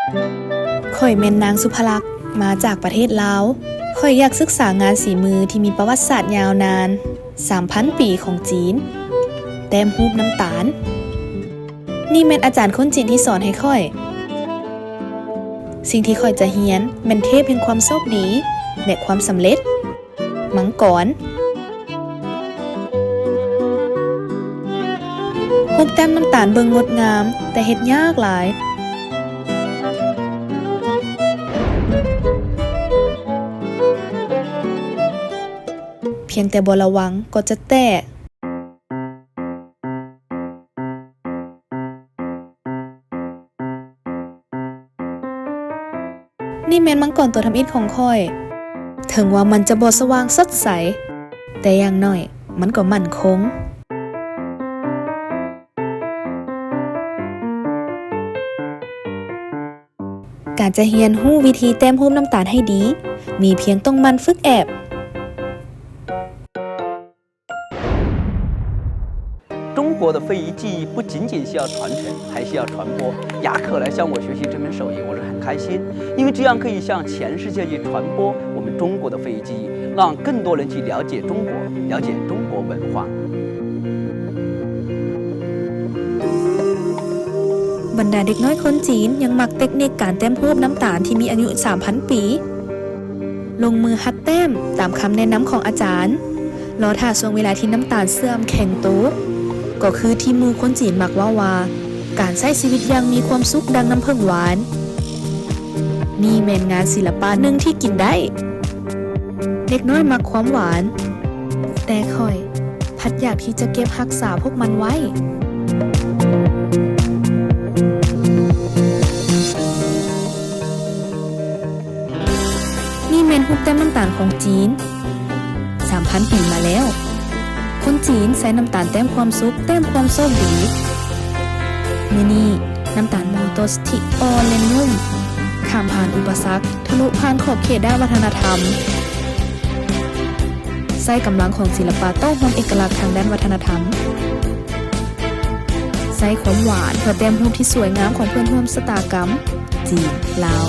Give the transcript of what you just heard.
ຂ້ອຍແມ່ນນາງສຸພະລັກ ມາຈາກປະເທດລາວ. ຂ້ອຍຢາກສຶກສາງານສີມືທີ່ມີປະຫວັດສາດຍາວນານ ສາມພັນປີຂອງຈີນ, ແຕ້ມຮູບນ້ຳຕານ. ນີ້ແມ່ນອາຈານຄົນຈີນທີ່ສອນໃຫ້ຂ້ອຍ. ສິ່ງທີ່ຂ້ອຍຈະຮຽນແມ່ນເທບແຫ່ງຄວາມໂຊກດີ ແລະ ຄວາມສຳເລັດ. ມັງກອນ. ຮູບແຕ້ມນ້ຳຕານເບິ່ງງົດງາມ, ແຕ່ເຮັດຍາກຫຼາຍ. ພຽງແຕ່ບໍ່ລະວັງກໍຈະແຕກ. ນີ້ແມ່ນມັງກອນຕົວທຳອິດຂອງຂ້ອຍ. ເຖິງວ່າມັນຈະບໍ່ສະຫວ່າງສົດໃສ, ແຕ່ຢ່າງໜ້ອຍມັນກໍໝັ້ນຄົງ. ການຈະຮຽນຮູ້ວິທີແຕ້ມຮູບນ້ຳຕານໃຫ້ດີ, ມີພຽງຕ້ອງໝັ່ນຝຶກແອບ. 中国的非遗技艺不仅仅需要传承，还需要传播。雅客来向我学习这门手艺，我是很开心，因为这样可以向全世界去传播我们中国的非遗技艺，让更多人去了解中国，了解中国文化。 ບັນດາເດັກນ້ອຍຄົນຈີນຍັງມັກເຕັກນິກການແຕ້ມຮູບນ້ຳຕານທີ່ມີອາຍຸສາມພັນປີ. ລົງມືຫັດແຕ້ມຕາມຄຳແນະນຳຂອງອາຈານ, ລໍຖ້າຊ່ວງເວລາທີ່ນ້ຳຕານເຊື່ອມແຂງໂຕ, ກໍຄືທີ່ໝູ່ຄົນຈີນມັກເວົ້າວ່າ ການໃຊ້ຊີວິດຢ່າງມີຄວາມສຸກດັ່ງນ້ຳເຜິ້ງຫວານ. ນີ້ແມ່ນງານສິລະປະໜຶ່ງທີ່ກິນໄດ້. ເດັກນ້ອຍມັກຄວາມຫວານ, ແຕ່ຂ້ອຍພັດຢາກທີ່ຈະເກັບຮັກສາພວກມັນໄວ້. ນີ້ແມ່ນຮູບແຕ້ມນ້ຳຕານຂອງຈີນ. ສາມພັນປີມາແລ້ວ, ຄົນຈີນໃຊ້ນ້ຳຕານແຕ້ມຄວາມສຸກ, ແຕ້ມຄວາມໂຊກດີ. ມື້ນີ້, ນ້ຳຕານໂມໂຕສທີ່ອ່ອນ ແລະ ນຸ້ມ, ຂ້າມຜ່ານອຸປະສັກ, ທະລຸຜ່ານຂອບເຂດດ້ານວັດທະນະທຳ, ໃຊ້ກຳລັງຂອງສິລະປະໂຕ້ຮ່ວມເອກະລັກທາງດ້ານວັດທະນະທຳ, ໃຊ້ຄວາມຫວານເພື່ອແຕ້ມຮູບທີ່ສວຍງາມຂອງເພື່ອນຮ່ວມຊະຕາກຳ ຈີນ, ລາວ.